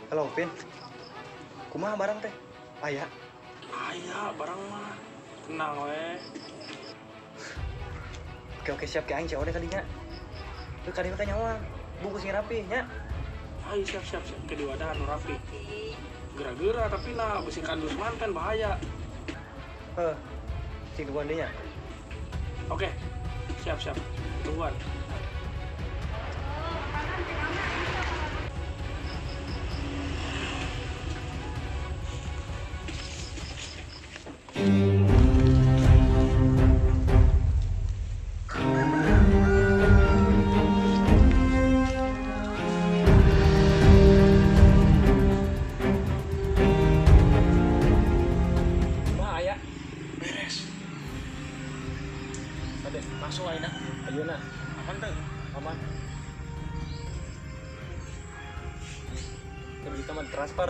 Halo, Vin. Kumaha barang teh? Aya. Aya barang mah. Tenang we. Oke oke siap ke aing COD kadinya. Tuh kadinya teh nyawa. Bungkus sing rapi nya. Ayo siap siap siap ke diwadah anu rapi. Geura-geura tapi nah besi kandus manten bahaya. Heh. Cing tungguan deui nya. Oke. Siap siap. Tungguan. Kumaha aya? Beres. Ade, Masuk ayeuna. ayeuna. Aman teh? Aman. Tapi kita mah transfer.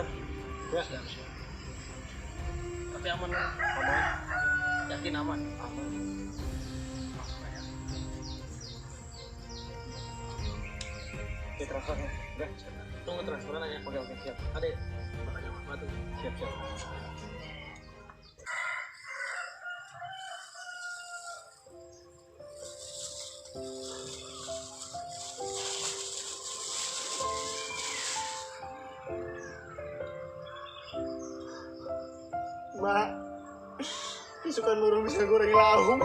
Ya. Siap siap. Tapi aman lah. Aman. Yakin aman. Aman. Masuk aja. Oke, transfernya. Udah. Tunggu transferan aja. Oke oke siap. Ade, makanya mah batu. Siap siap. Mak, isukan burung bisa goreng lauk.